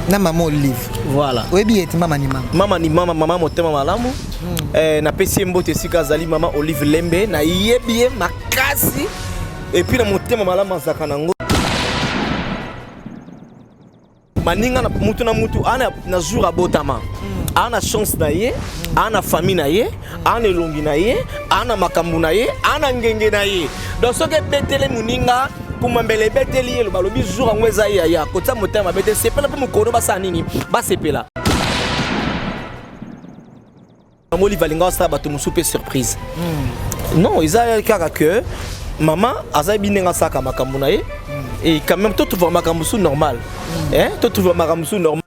Na mama Olive. Voilà. Oyebi ye te mama ni mama. Mama ni mama, mama motema malamu. Eh, napesi ye mbote esika azali mama Olive Lembe, nayebi ye makasi et puis na motema malamu azalaka nango. Baninga na mutu na mutu ana na jour abotama. Ana chance na ye, ana famille na ye, ana elongi na ye, ana makambo na ye, ana ngenge na ye. Donc soki ebetele moninga kumambele ebeteli ye balobi jour yango eza ye yaya kotia motema mabe te sepela mpe mokolo basala nini basepela. Mama Olive alinga asala bato mosusu mpe surprise. Non, eza kaka que mama aza yebi ndenge asalaka makambo na ye. Et quand même to trouver makambo mosusu normal. Hein? To trouver makambo mosusu normal.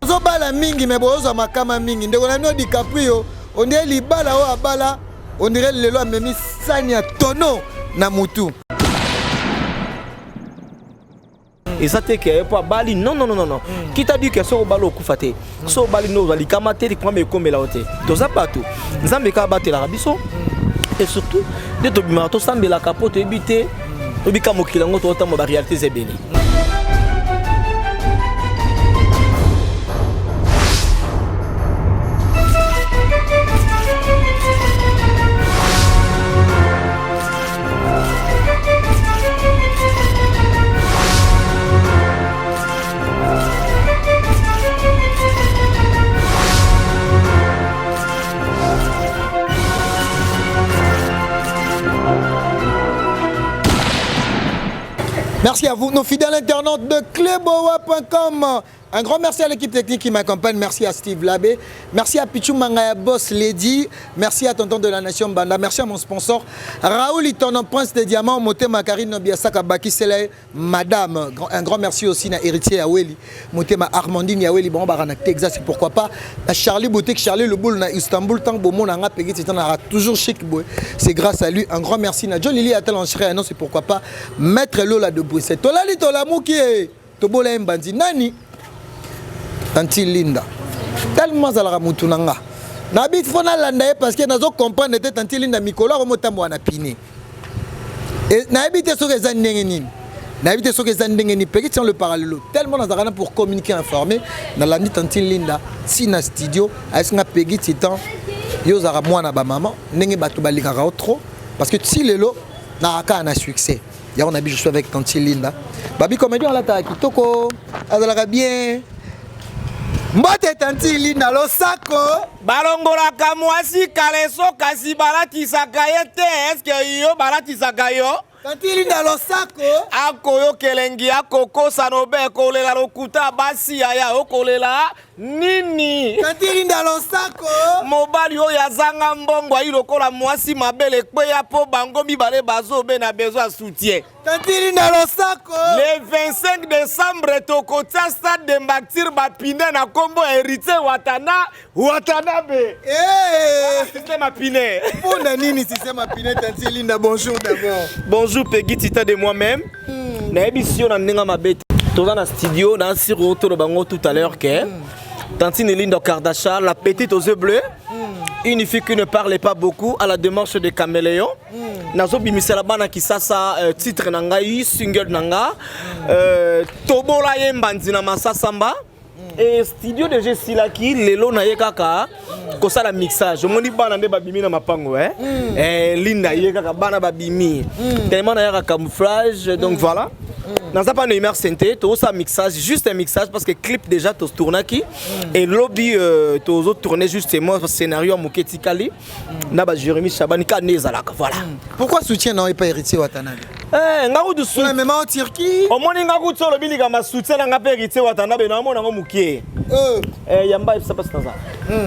Ozobala mingi me bozwa makama mingi ndeko na bino DiCaprio on dirait libala oyo abala on dirait lelo amemi sani ya tono na mutu. Eza te ke po abali non non non non. Qui t'a dit que soki obali okufa te? Soki obali nde ozwa likama te, likama ekomela yo te. Toza bato Nzambe kaka abatelaka biso et surtout nde tobimaka tosambelaka mpo toyebi te tobika mokili yango tozotambola ba réalité eza ebele. Merci à vous, nos fidèles internautes de cleboa.com. Un grand merci à l'équipe technique qui m'accompagne. Merci à Steve Labbé. Merci à Pichou Mangaya Boss Lady. Merci à Tonton de la Nation Banda. Merci à mon sponsor Raoul Itono, Prince des Diamants, Motema Karine Nobiasaka Baki Sele, Madame. Un grand merci aussi à Héritier Aweli, Motema Armandine Aweli, bon, bah, na Texas, et pourquoi pas. À Charlie Boutique, Charlie Le Boule, na Istanbul, tant que bon, on a payé, c'est toujours chic, boy. C'est grâce à lui. Un grand merci à John Lily Atal en non, c'est pourquoi pas. Maître Lola de Bruxelles. Tolali Tolamuki, Tobola Mbandi, Nani, Tanti Linda. Tellement azalaka mutu na nga. Nabi faut nalanda ye parce que nazo comprendre te Tanti Linda mikolo akomotambola na pine. Et nayebi te soki eza ndenge nini. Nayebi te soki eza ndenge nini. Peki tiens le parallèle. Tellement nazalaka na pour communiquer informer. Nalandi Tanti Linda si na studio ayesi nga Peggy Titan yo ozalaka mwana ba mama ndenge bato balingaka yo trop parce que ti lelo nakaka na succès. Yango nabi je suis avec Tanti Linda. Babi comédien alataka kitoko, azalaka bien. Mbote Tanti Linda losako. Balongolaka mwasi kaleso kasi balatisaka ye te. Eske yo balatisaka yo? Tanti Linda losako. Akoyoka elengi akokosa nobe kolela lokuta basi yaya okolela nini? Tanti Linda losako. Mobali oyo azanga mbongo ayi lokola mwasi mabele ekweya mpo bango mibale bazobe na besoin ya soutien. Tanti Linda losako. Le 25 décembre tokotia stade de Martyrs bapine na kombo ya Héritier Watana Watanabe. Hey! Système à pine. Mpona nini système à pine Tanti Linda bonjour d'abord. Bonjour Peggy Tita de moi-même. Nayebi si yo na ndenge mabe te. Toza na studio na siro toloba bango tout à l'heure que Tantine Linda Kardashian, la petite aux yeux bleus, une fille qui ne parle pas beaucoup, à la démarche de caméléon. Nazo bimisela bana kisasa titre na ngai, single na nga. Tobola ye mbandi na masasamba. Et studio déjà esilaki lelo na ye kaka kosala mixage. Omoni bana nde babimi na mapango, eh? Eh, Linda ye kaka bana babimi. Tellement na yaka camouflage, donc voilà. Naza pas Neymar Sente, tozosala mixage, juste un mixage parce que clip déjà totournaki et lobby tozo tourner justement scénario ya moke etikali na ba Jérémy Chabani ka nde ezalaka, voilà. Pourquoi soutien na yo epa Héritier Watanabe? Eh, nga kutu soutien mema en Turquie. Omoni nga kutu olobi likambo ya soutien na nga mpe Héritier Watanabe na omona yango moke. Eh, yamba ebisa mpasi naza.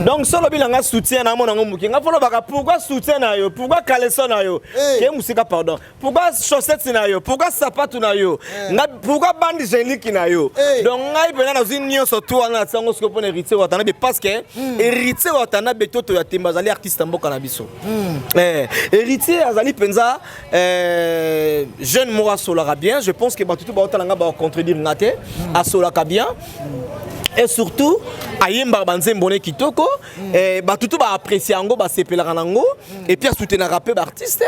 Donc so olobi na nga soutien na omona yango moke. Nga folobaka pourquoi soutien na yo? Pourquoi caleçon na yo? Ke musika pardon. Pourquoi chaussette na yo? Pourquoi sapatu na yo? Nga pourquoi bande génique na yo? Donc ngai pena nazwi nyonso tu wana natia yango sikoyo mpona Héritier Watanabe parce que Héritier Watanabe toto ya temba azali artiste ya mboka na biso. Eh, Héritier azali mpenza jeune moko asolaka bien. Je pense que bato tu baotala nga bakontredire nga te. Asolaka bien. Et surtout ayembaka banzembo ne kitoko, bato to baapprécie yango, basepelaka nango, et puis asoutenaka mpe baartiste,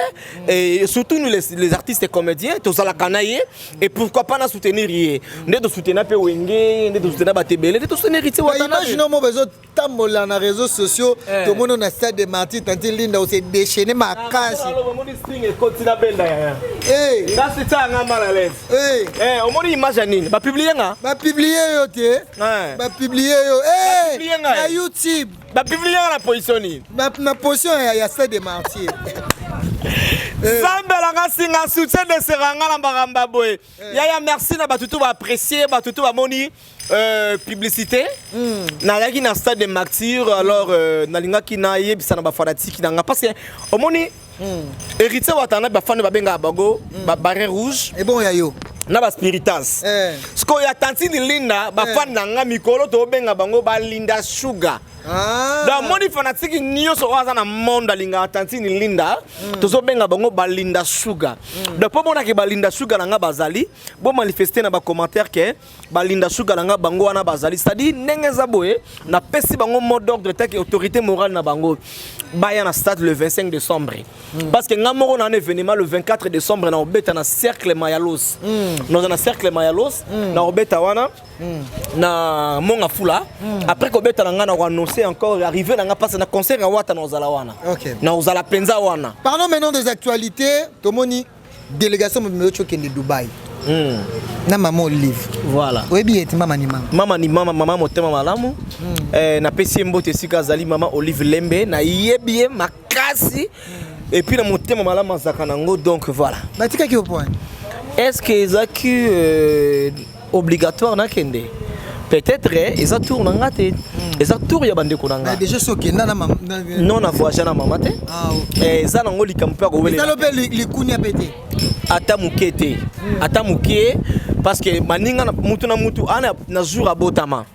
et surtout nous les artistes comédiens tozalaka na ye. Et pourquoi pas na soutenir ye nde tosoutenir mpe Wenge, nde tosoutenir bato ebele, nde tosoutenir Héritier Watanabe. Imagine mo bazotambola na réseaux sociaux, tomoni na stade de Martyr, tantine Linda ose déchaîné makasi. Omoni string ekoti na benda yaya. Eh, ngasi tianga mal à l'aise. Eh, omoni image ya nini bapublie nga? Bapublie yo te. Bapublie yo. Eh, Bapublie ngai. Na YouTube. Bapublie nga na position nini? Na position ya stade de Martyr. Nzambelanga singa soutien de seranga na makambo ya boye. Yaya, merci na bato to baapprécie, bato to bamoni publicité. Nazalaki na stade de Martyr, alors nalingaki nayebisa na bafanatike na nga, parce que omoni Héritier Watana, bafani babengaka bango babaret rouge. Ebongo ya yo? Na baspiritas. Sikoyo ya tantine Linda, bafani na nga mikolo tobenga bango balinda sugar. Ah. Donc moni fanatike nyonso oyo aza na monde alingaka tantine Linda, tozobenga bango balinda sugar. Donc mpo monake balinda sugar na nga bazali, bomanifeste na bacommentaire ke balinda sugar na nga bango wana bazali. C'est-à-dire ndenge eza boye, napesi bango mot d'ordre take autorité morale na bango, baya na stade le 25 décembre, parce que nga moko na un événement le 24 décembre na obeta na Cercle Mayalos. Naza na Cercle Mayalos, na obeta wana na Monga Fula. Après kobeta na nga, na koannonce encore arrivé na nga, parce na concert ya Wata na ozala wana. Na ozala mpenza wana. Parlons maintenant des actualités. Tomoni délégation mobimba okende Dubai na mama Olive. Voilà. Oyebi ete mama ni mama. Mama ni mama, mama motema malamu. Napesi ye mbote esika azali, mama Olive Lembe, nayebi ye makasi, et puis na motema malamu azalaka nango. Donc voilà. Batikaki yo point. Est ce que ezalaki obligatoire nakende? Peut-être eza tour na nga te, eza tour ya bandeko na nga. Déjà so okenda na mama? Non, na voyage na mama te. Ah, ok. Eza nango likambo mpe akowelela. Ezalo mpe likunia mpe te? Ata moke te, ata moke, parce que baninga mutu na mutu aa na jour abotama,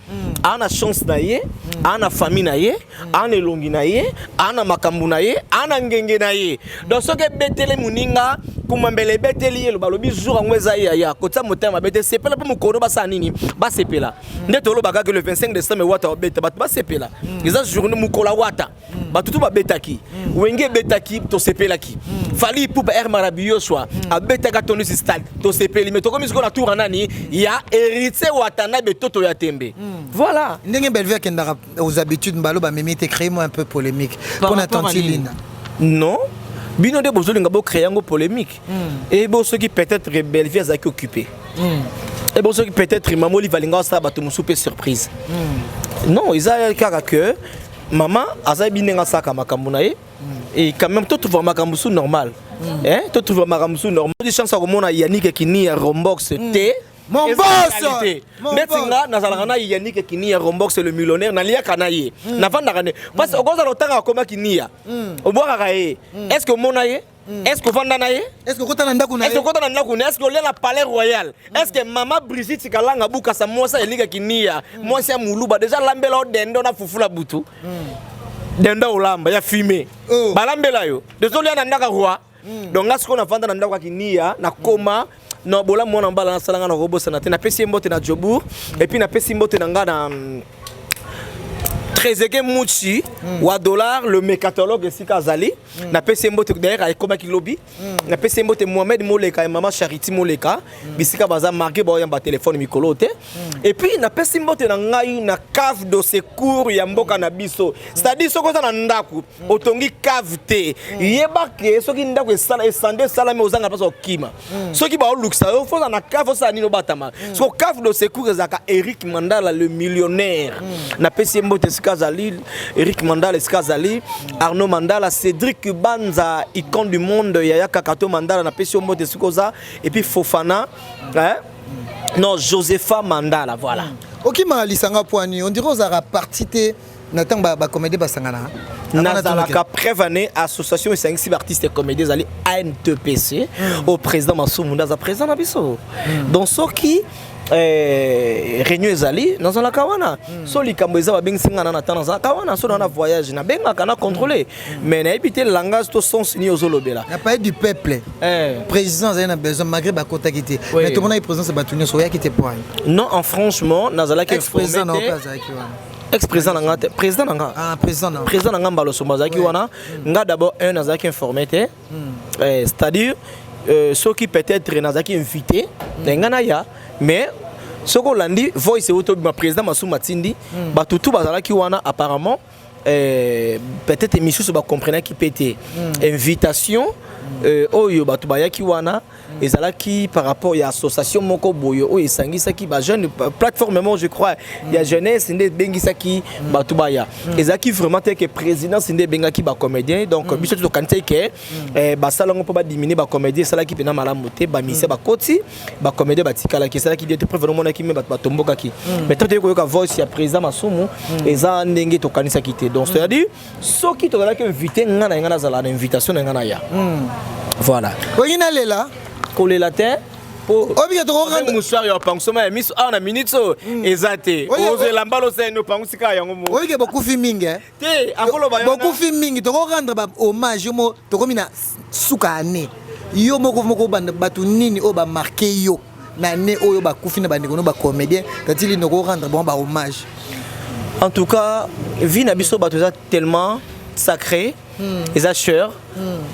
aa na chance na ye, aa na famille na ye, aa na elongi na ye, aa na makambo na ye, aa na ngenge na ye. Donc soki ebeteli moninga kumambele, ebeteli ye, balobi jour yango eza ye. Yaya, kotia motema mabe te, sepela mpo mokolo basala nini, basepela. Nde tolobaka ke le 25 décembre Wata obeta, bato basepela. Eza journée mokolo ya Wata, bato to babetaki, Wenge ebetaki, tosepelaki. Fally Ipupa Air Marabioswa abetaka, tondisi stade, tosepeli. Mais tokomi sikoyo na tour ya nani? Ya Héritier Watanabe, toto ya tembe. Voilà. Ndenge Bellevue akendaka aux habitudes, mbalo bamemi te, créer moi un peu polémique Par mpona rapport à tanti nini? Linda. Non, bino nde bozolinga bocréer yango polémique. E bo soki peut-être Bellevue azalaki occupé, e bo soki peut-être mama Olive alinga osala bato mosusu mpe surprise. Non, eza kaka que mama azayebi ndenge asalaka makambo na ye. Et quand même totrouva makambo mosusu normal. Hein, totrouva makambo mosusu normal. Di chance ya komona Yannick Kini ya Rombox te. Mon Eza boss! réalité. Mon Neti boss! nga nazalaka na Yannick Kini ya Rombox le millionnaire, naliaka na ye, navandaka ne, parce que okozala otanga akomaki niya, obwakaka ye. Est ce que omona ye? Est ce que ovanda na ye? Est ce que okota na ndako na Est ce que ye? okota na ndako na? Est ce que olia na palais royal? Est ce que mama Brigitte Kalanga Bukasa, mwasi elikaki niya, mwasi ya moluba, déjà lambela o dendo na fufula butu, dendo olamba ya fume? Oh. Balambela yo deja, olia na ndako ya roi. Donc nga sikoyo navanda na ndako ya Kiniya, nakoma na bola mwana mbala nasala nga na kobosana te. Napesi ye mbote na Jobour, et puis napesi mbote na nga na Tréseke Muchi wa dollar, le mécatologue, esika azali, napesi ye mbote. D'ailleurs ekomaki lobi, napesi ye mbote. Mohamed Moleka ya mama Charity Moleka, bisika baza marqué, baoyamba telefone mikolo te. Et puis napesi mbote na ngai na cave de secours ya mboka na biso. C'est-à-dire soki oza na ndako, otongi cave te, yeba ke soki ndako esala esande esalami, ozanga mpasa okima. Soki baolukisa yo, foza na cave, osala nini? Obatama. So cave de secours ezalaka Eric Mandala le millionnaire, napesi ye mbote esika azali. Eric Mandala esika azali, Arnaud Mandala, Cédric Banza, icône du monde, yaya Kakato Mandala, napesi yo mbote esika oza. Et puis Fofana, hein? Non, Josepha Mandala, voilà. Okimaka lisanga poani, on dirait ozalaka parti te na ntango bacomédie basangana. Nazalaka preuve ane association esangisi baartiste comédie, ezali ANTPC, au président Masumu nde aza président na biso. Donc soki Réunion ezali, nazalaka wana. So likambo eza, babengisi nga na ntan, nazalaka wana. So na voyage, nabengaka na contrôle, mais nayebi te langage to sens nini ozolobela. Na Palais du Peuple, président azali na besoin, malgré bakotaki te, mais tomonaki présidence ya bato nyonso, oyaki te po Non, en franchement, nazalaki informé te. Azalaki wana. Ex président na nga te, président na nga. Ah, président na Président na nga Mbalosombo azalaki wana. Nga d'abord un, nazalaki informé te, c'est-à-dire soki peut-être nazalaki invité na nga naya, mais soki olandi voice euti obima, président Masumu atindi bato tu bazalaki wana. Apparemment, peut-être misusu bacomprenaki mpe te invitation oyo bato bayaki wana ezalaki par rapport ya association moko boye oyo esangisaki bajeune, plateforme moko, je crois, ya jeunesse nde ebengisaki bato baya. Ezalaki vraiment te ke présidence nde ebengaki bacomédien. Donc biso tokanisaki ke basala yango mpo badiminuer bacomédien. Esalaki mpena malamu te. Bamusicien bakoti, bacomédien batikalaki. Esalaki bien te. Preuve, omonaki me bato batombokaki. Mais tant toyei koyoka voice ya président Masumu, eza ndenge tokanisaki te. Donc c'est à dire, soki tozalaki invité, nga na ye, nga nazala na invitation na nga na ya, voilà. Oyi nalela. Kolela te. Obike. Tokorendre mouchoir ya opangusoma ya miso awa na minute oyo eza te. Ozela mbala osali opangusi kaka yango mo. Oyike bokufi mingi. Te, akoloba. Bokufi mingi. Tokorendre ba hommage yo mo. Tokomi na suka ane. Yo moko moko, bato nini oyo bamarquer yo na ane oyo bakufi na bandeko no bacomédien? Tati Linda, okorendre bango ba hommage? En tout cas, vie na biso bato eza tellement sacré, eza cher.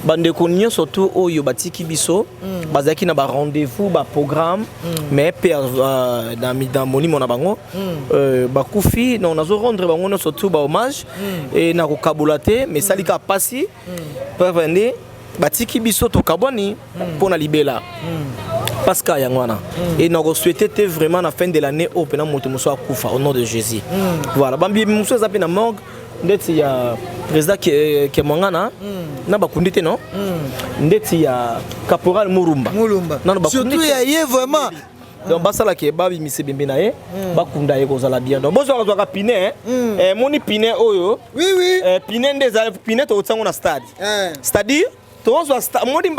Bandeko nyonso tu oyo batiki biso, bazalaki na barendez-vous, baprogramme, mais mpe na molimo na bango bakufi. Donc nazo rendre bango nyonso tu bahommage e na kokabola te, mais esali kaka mpasi preuve nde batiki biso, tokabwani mpo na libela. Parce que yango wana e nakosouhaiter te vraiment na fin de l'année oyo mpena moto mosusu akufa, au nom de Jésus. Voilà, bambi mosusu eza mpe na morgue, ndeti ya président Kemwangana na bakundi te, non, ndeti ya caporal Murumba. Mulumba. Nano bakundi Surtout te. Ya ye vraiment. Donc basalaki, babimisa ebembe na ye, bakunda ye, kozala bien. Donc bozwaka zwaka pine, moni pine oyo. Oui. Pine nde ezali pine, tokotiango na stade. C'est-à-dire tozwa moni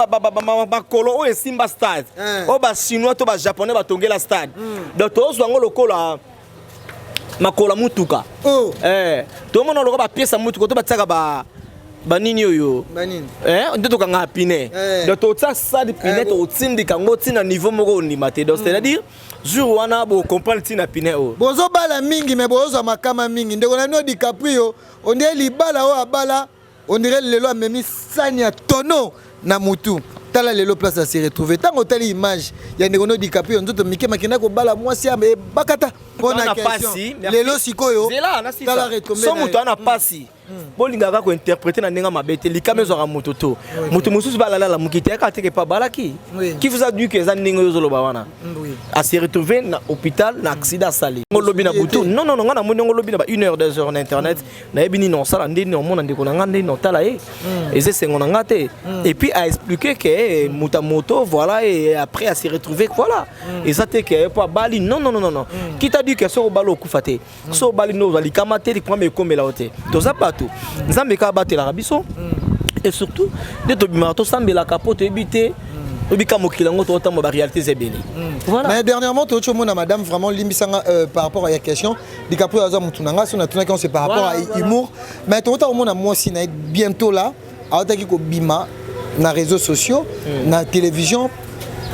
bakolo oyo esimba stade oyo bachinois to bajaponais batongela stade. Donc tozwa yango lokola makolo ya mutuka. Oh. Tomona lokola bapièce ya mutuka to batiaka ba banini oyo. Banini. Nde tokangaka pine. Donc totia stade pine, totindika yango ntina niveau moko ondima te. Donc c'est-à-dire jour wana bocomprendre ntina pine oyo. Bozobala mingi, me bozozwa makama mingi. Ndeko na bino DiCaprio, on dirait libala oyo abala, on dirait lelo amemi sani ya tono na mutu. Tala lelo place ase retrouve. Ntango otali image ya ndeko no DiCaprio, nzoto mike, makenda kobala mwasi ya ebakata mpona na question. Pasi. Lelo sikoyo, Zela na tala retombées so na moto ye. ana pasi, bolingaka kointerpréter na ndenge ya mabe te. Likama ezwaka moto to moto mosusu balala moki te, yaka teke pa abalaki. Qui vous a dit que eza ndenge oyo ozoloba wana? Ase retrouvé na hôpital na accident asali ngo lobi na butu. Non, non, non, nga namoni yango lobi na ba 1 heure, 2 heures na internet. Nayebi nini osala, nde nini omona ndeko na nga, nde nini otala ye, eza esengo na nga te. Et puis a expliqué que moto ya moto, voilà, et après a se retrouvé, voilà. Eza te ke po abali. Non, non, non, non, non. Qui t'a dit que soki obali okufa te? So obali nde ozwa likama te, likama ekomela yo te. Toza bato, Nzambe kaka abatelaka biso. Et surtout nde tobimaka, tosambelaka mpo toyebi te, oyebika mokili yango tokotambola, baréalité eza ebele, voilà. Mais dernièrement toyoti omona madame, vraiment limbisanga par rapport à ya question DiCaprio aza motu na nga, so natunaki, c'est par rapport à humour. Mais tokota komona mwasi na ye bientôt là, aotaki kobima na réseaux sociaux, na télévision,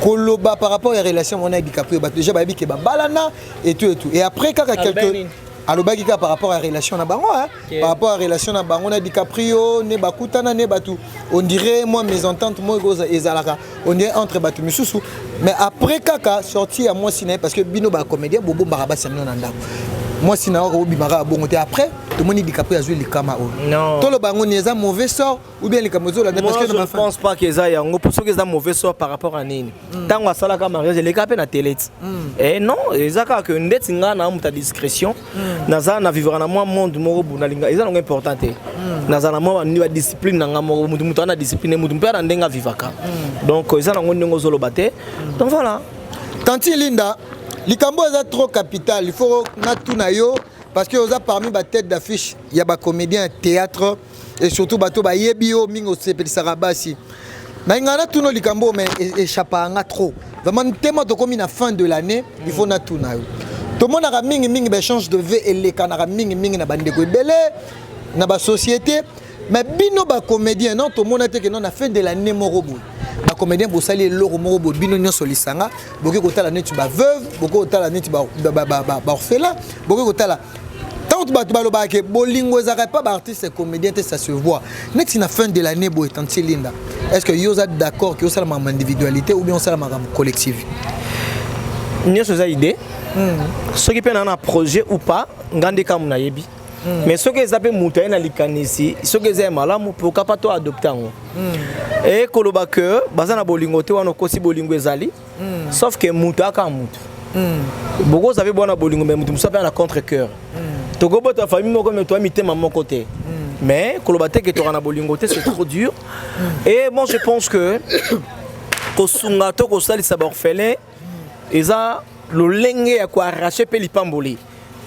koloba par rapport ya relation mona ya DiCaprio. Bato déjà bayebi ke babalana et tout et tout, et après kaka quelque alobaki kaka par rapport à relation na bango, hein? Par rapport à relation na bango na DiCaprio, ne bakutana ne bato, on dirait moi mésentente moko ezalaka, on dirait entre bato misusu. Mais après kaka sortie ya mwasi na ye, parce que bino bacomédien bobombaka basi ya bino na ndako, mwasi na yo obimaka bongo te. Après tomoni DiCaprio azwi likama oyo. Toloba yango ni eza mauvais sort ou bien likambo ezolanda? Parce que je ne pense pas que eza yango, po soki eza mauvais sort, par rapport à nini? Ntango asalaka mariage, eleka mpe na télé ti. Eh non, eza kaka ke ndeti nga na moto ya discrétion, naza na vivre na mwa monde moko bu nalinga, eza nango important te. Naza na mwa badiscipline na nga moko. Mutu mutu aza na discipline, mutu mpe ana ndenge avivaka. Donc eza nango ndenge ozoloba te. Donc voilà. Tanti Linda, likambo eza trop capital, il faut natuna yo, parce que oza parmi batête d'affiche ya bacomédien ya théâtre et surtout bato bayebi yo mingi, osepelisaka basi. Na ngai natuna likambo, mais échappaka nga trop vraiment. Tema tokomi na fin de l'année, il faut natuna yo. Tomonaka mingimingi baéchange de vœux elekanaka mingimingi na bandeko ebele na basociété, mais bino bacomédien, non, tomona te ke non, na fin de l'année moko boye bacomédien bosali eloko moko boye, bino nyonso lisanga, bokoki kotala neti baveuve, bokoki kotala neti baorphelin, bokoki kotala. Ntango bato balobaka ke bolingo ezalaka epa baartiste comédien te, ça se voit neti na fin de l'année boye. Tanti Linda, est ce que yo oza d'accord ke osala makambo individualité ou bien osala makambo collective? Nyonso eza idée. Soki mpe na projet ou pas, nga nde kamu nayebi, mais soki eza mpe moto aye na likanisi, soki eza ya malamu, pourquoi pas to adopte yango? E koloba ke baza na bolingo te, wana okosi. Bolingo ezali, sauf ke moto aka motu bokoza mpe bwana bolingo, mais moto mosusu ape na contre cœur. Tokobota famille moko, mais toya mitema moko te. Mais koloba te ke toka na bolingo te, c'est trop dur. Et moi, je pense que kosunga to kosalisa baorphelin eza lolenge ya koarrache mpe lipamboli.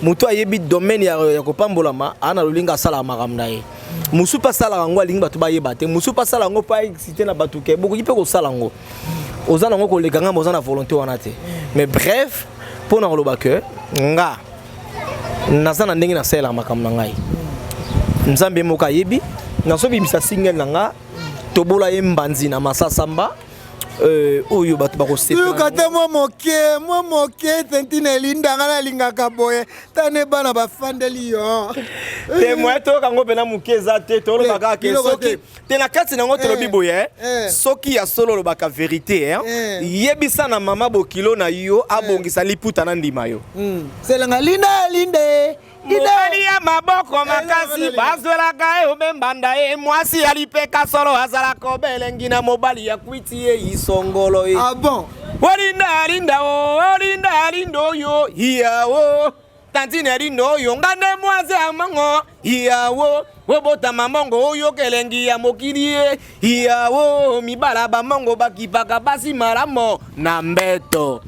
Moto ayebi domaine ya kopambolama, aa na lolenge asalaka makambo na ye. Mosu mpe asalaka yango, alingi bato bayeba te. Mosu mpe asala yango mpo aexcite na bato ke bokoki mpe kosala yango, oza nango koleka ngambo, oza na volonté wana te. Mais bref, mpo na koloba ke nga naza na ndenge nasalelaka makambo na ngai, Nzambe moko ayebi. Nazobimisa single na nga, tobola ye mbanzi na masasamba oyo bato bakosepela. Yoka te, mwa moke, mwa moke. Tantine Linda, nga nalingaka boye tane bana bafandeli yo. Te, moye toyoka yango mpena moke eza te. Toloba kaka ke Biloko soki te. Te, na kati nango tolobi boye, soki ya solo olobaka vérité, yebisa na mama bokilo na yo abongisa liputa na ndima yo. Selanga Linda, linde. Mobali ya maboko makasi bazwelaka ye obe mbanda ye, mwasi ya lipeka solo azalaka obelengi na mobali ya kwiti ye isongolo ye. Ah bon? Olinda, linda o, olinda, linda oyo iyawo, tantine linda oyo, nga nde mwasi ya mango iyawo, obotama mbongo oyoka elengi ya mokili ye iyawo, mibala bamongo bakipaka basi malamu na mbeto.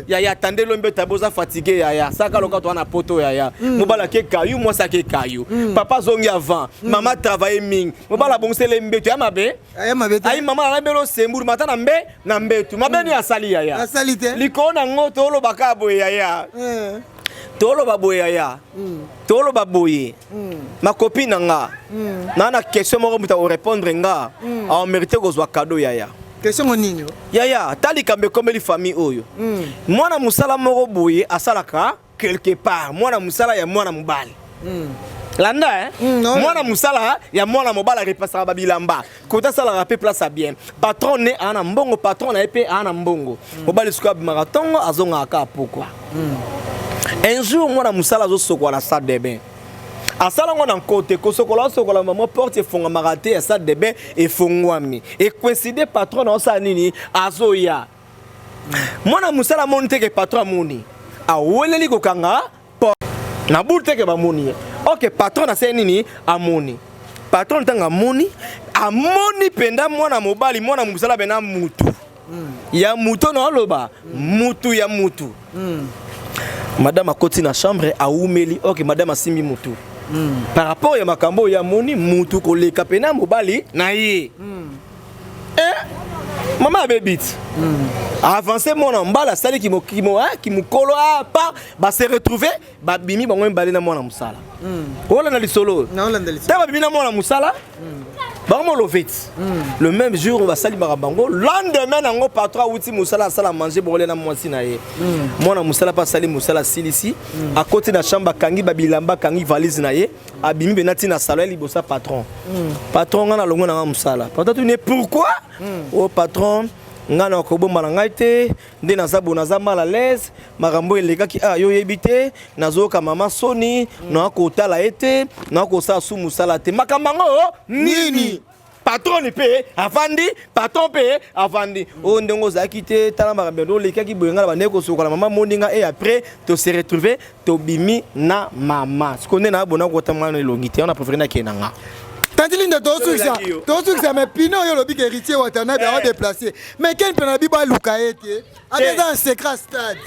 Yaya, tandelo mbeto, boza fatigue yaya, saka loka toa na poto yaya. Mobali ake kayu, mwasi ake kayu, papa azongi avant, mama travaille mingi, mobali abongisele mbeto ya mabe. Aya mabe te. Ayi mama alabeli osembulu mata na mbe na mbetu mabe ni asali yaya. Asali te. Likolo nango tolobaka boye yaya, toloba boye yaya, toloba boye makopi na nga na question moko, moto akorépondre nga aomérite kozwa cadeau yaya. Question ngo nini? Yaya, ta likambo ekomeli famille oyo. Mwana mosala moko boye asalaka quelque part, mwana mosala ya mwana mobali, landa, eh? Non. Mwana mosala ya mwana mobali arepasaka babilamba kota, asalaka mpe place ya bien. Patron ne aa na mbongo, patron na ye mpe aa na mbongo. Mobali sikoyo abimaka ntongo, azongaka kaka pokwa. Un jour mwana mosala azosokola na salle de bain, asala ngo na nkote kosokola, osokola mama, porte efongamaka te ya salle de bain efongwami, ecoïncide patron na osala nini, azoya. Mwana mosala amoni teke patron amoni, aweleli kokanga porte na bulu teke bamoni ye. Ok, patron asali nini? Amoni patron. Ntango amoni, amoni mpenza mwana mobali, mwana mosala mpena mutu ya mutu na oloba mutu ya mutu. Madame akoti na chambre, awumeli. Ok, madame asimbi mutu par rapport ya makambo oyo amoni, mutu koleka mpena mobali na ye. Eh, mama abebi ti avance, mwana mobali asali kimokolo pa base retrouve, babimi bango mibale na mwana mosala. Olanda lisolo oyo? Naolanda lisolo. Ntango babimi na mwana mosala, bango molove ti le même jour basali makambo bango. Lendemain nango patron awuti mosala, asala manger bokole na mwasi na ye. Mwana mosala mpe asali mosala, asilisi, akoti na chambre, akangi babilamba, akangi valise na ye, abimi mpe nati na salon ya liboso ya patron. Patron, ngai nalongwe nanga mosala. Patron tuni: "Pourquoi?" "O patron, ngai na kobomba na ngai te, nde naza bo naza mal à l'aise, makambo elekaki ah yo oyebi te, nazoyoka mama soni, naa kotala ye te, naa kosala su mosala te. Makambo yango nini?" Patron mpe avandi, patron mpe avandi. Oyo ndenge ozalaki te, tala makambo yango olekaki boye, ngai na bandeki kosokola, mama moninga e après tose retrouve, tobimi na mama. Sikoyo nde naabona kota mwana elongi te, wana préféré nakende na nga. Tanti Linda, tozosukisa. Ezalaki yo. Tozosukisa, mais pine oyo olobi ke Héritier Watanabe aodéplace, mais ken mpe na bibo aluka ye te, abe eza na secret stade.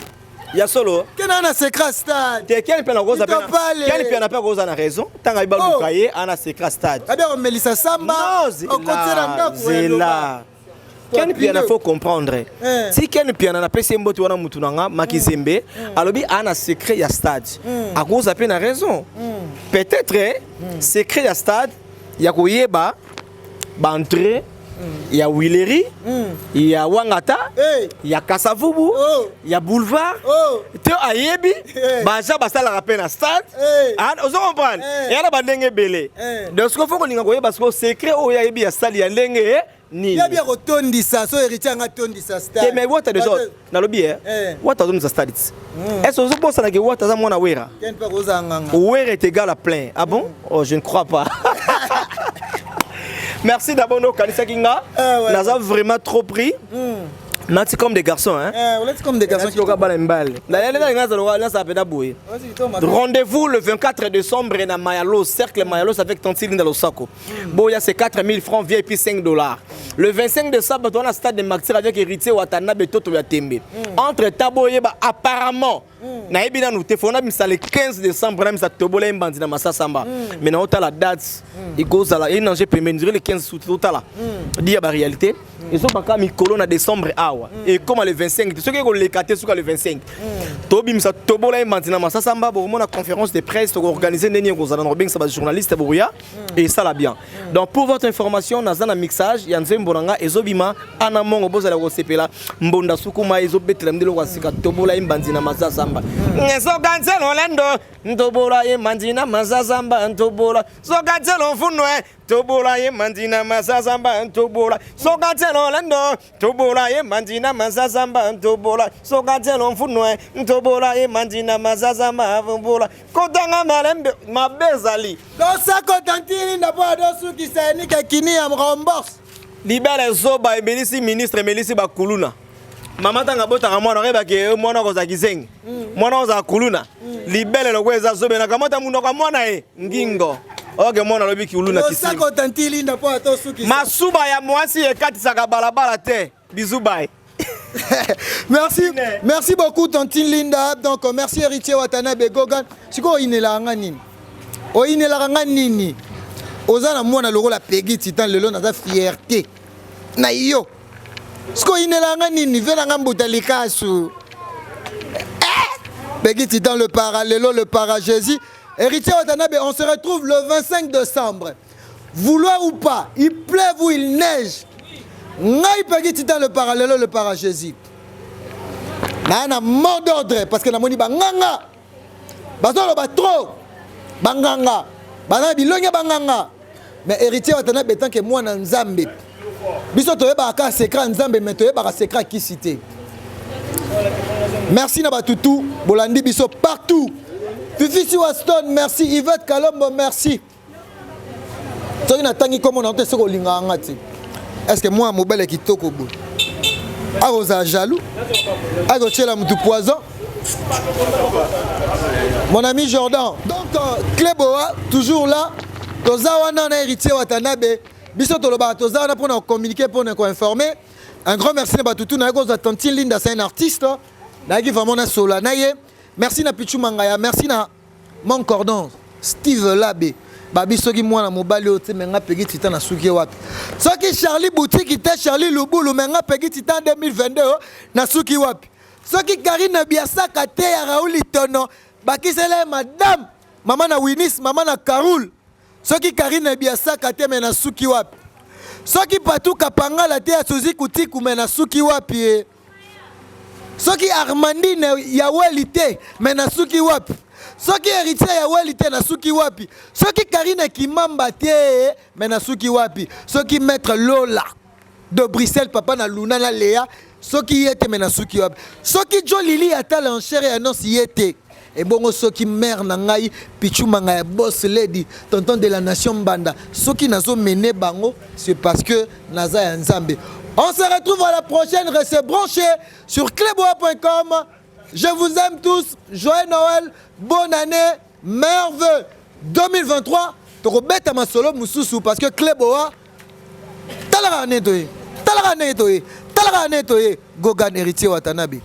Ya solo. Ken aza na secret stade. Te, ken mpe nakoza. Itopale. Ken mpe na mpe akoza na raison ntango ayi baluka ye ana secret stade. Abe akomelisa samba. Non, okotie na ndako. Zela. Ken Piana, faut comprendre. Eh. Si Ken Piana napesi ye mbote wana, mutu na nga Makizembe alobi aa na secret ya stade, akoza mpe na raison peut-être, eh, secret ya stade ya koyeba baentrée ya Huilerie, ya Wangata, Hey. ya Kasavubu, Oh. ya boulevard Oh. te, ayebi Hey. baja basalaka mpe na stade. Hey. Ah, ozo comprendre? Hey. Eya na bandenge ebele. Hey. Donc sikoyo faut kolinga koyeba sikoyo secret oyo ayebi ya stade ya ndenge nini. Yabi ya kotondisa so Héritier anga tondisa stade. Te, mais Wata déjà nalobi e Eh. Wata azomisa stade ti est ce ozobosanaki Wata aza mwana Wera? Ken mpe akozala nganga. Wera est égal à plein. Ah bon? Oh, je ne crois pas. Merci d'abord nokanisaki nga. Ah, ouais. Naza vraiment trop pris, nati comme des garçons, hein. Eh, olati comme des garçons. Nati loka bana mibale nazala mpenza boye. Rendez-vous le 24 décembre na Mayalos, cercle Mayalos, avec Tanti Linda Losako. Boya, c'est 4000 francs VIP, 5 dollars. Le 25 décembre, on a stade de Martyr avec Héritier Watanabe Toto ya Tembe. Entre Taboye, apparemment, nayebi nanu te, fona bimisa le 15 décembre, na misa tobola ye mbandi na masasamba. Mais na otala date, ekozala enange pembeni, dirait le 15 août, totala. Di ya ba réalité. Ezobaka mikolo na décembre awa. Ekoma le 25, soki ekoleka te suka le 25. Tobimisa tobola ye mbandi na masasamba, bokomona conférence de presse tokoorganize ndeni ekozala na kobengisa bajournaliste bokoya esala bien. Donc pour votre information, naza na mixage ya nzembo na nga ezobima ana mongo, bozala kosepela mbonda sukuma ezobetela nde eloko ya sika, tobola ye mbandi na masasamba. Soka nzelo lendo ntobola ye mandi na masasamba, ntobola soka nzelo mfunwe, tobola ye mandi na masasamba, ntobola soka nzelo lendo, tobola ye mandi na masasamba, ntobola soka nzelo mfunwe, ntobola ye mandi na masasamba, ntobola kotanga malembe mabe ezali. Losako Tanti Linda mpo adosukisa enike kini ya rembourse. Libala ezoba emelisi ministre, emelisi bakuluna. Mama ntango abotaka mwana, oyebaki mwana akozala kizengi, mwana akozala kuluna. Libele lokwa eza zobenaka mota munoko ya mwana ye ngingo oke mwana alobi kuluna kisimi. Losako Tanti Linda mpo atosukisa. Masuba ya mwasi ekatisaka balabala te. Bizu, bye. Merci, merci beaucoup Tantine Linda. Donc merci Héritier Watanabe Gogan. Sikoyo oyinelaka nga nini? Oyinelaka nga nini? Oza na mwana lokola Peggy Titan, lelo naza fierté na yo. Sikoyo oyinelaka nga nini? Ve nanga mbuta likasu. Eh! Peggy Titan le para lelo, le para Jésus. Héritier Watanabe, on se retrouve le 25 décembre. Vouloir ou pas, il pleuve ou il neige. Ngai Peggy Titan le parallèle, le para Jésus. Na na mot d'ordre parce que namoni banganga. Bazoloba trop. Banganga. Bana bilongi banganga. Mais Héritier Watanabe tant que mwana Nzambe. Biso toyebaka kaka secret Nzambe, mais toyebaka secret kisi te. Merci na batutu bolandi biso partout. Fifi Waston, merci. Yvette Kalombo, merci. Soki natangi kombo na te, soki olingaka nga te, est ce que mwana mobali ya kitoko boye akozala jaloux, akotiela mutu poison? Mon ami Jordan, donc Cleboa toujours là. Toza wana na Héritier Watanabe. Biso tolobaka, toza wana mpona kocommuniquer, mpona koinformer. Un grand merci na batutu. Naye kozwa Tantine Linda, c'est un artiste, nayaki vraiment nasola na ye. Merci na Pichu Mangaya, merci na mon cordon Steve Labe. Babi soki mwana mobali oyo te, me nga Pegi Titan na suki wapi? Soki Charlie Boutique te, Charlie Lubulu, me nga Pegi Titan 2022 na suki wapi? Soki Karine Biasaka te, ya Raoul Itono, bakisela ye madame, mama na Winis, mama na Karul. Soki Karine Biasaka te, me na suki wapi? Soki Patuka Pangala te, ya Suzi Kutiku, me na suki wapi ye? Soki Armandine Yaweli te, me na suki wapi? Soki Héritier Yaweli te, na suki wapi? Soki Karine Kimamba te, me na suki wapi? Soki maître Lola de Bruxelles, papa na Luna na Léa, soki ye te, me na suki wapi? Soki Jo Lili atala enchère ya annonce ye te, ebongo soki mare na ngai Pichu Manga ya Boss Lady, tonton de la nation Mbanda, soki nazomene bango, c'est parce que naza ya Nzambe. On se retrouve à la prochaine. Restez branchés sur cleboa.com. Je vous aime tous. Joyeux Noël, bonne année, merveilleux 2023. Tokobeta masolo mususu parce que Cleboa talaka ne toye, talaka ne toye, talaka ne toye. Gogan, Héritier Watanabe.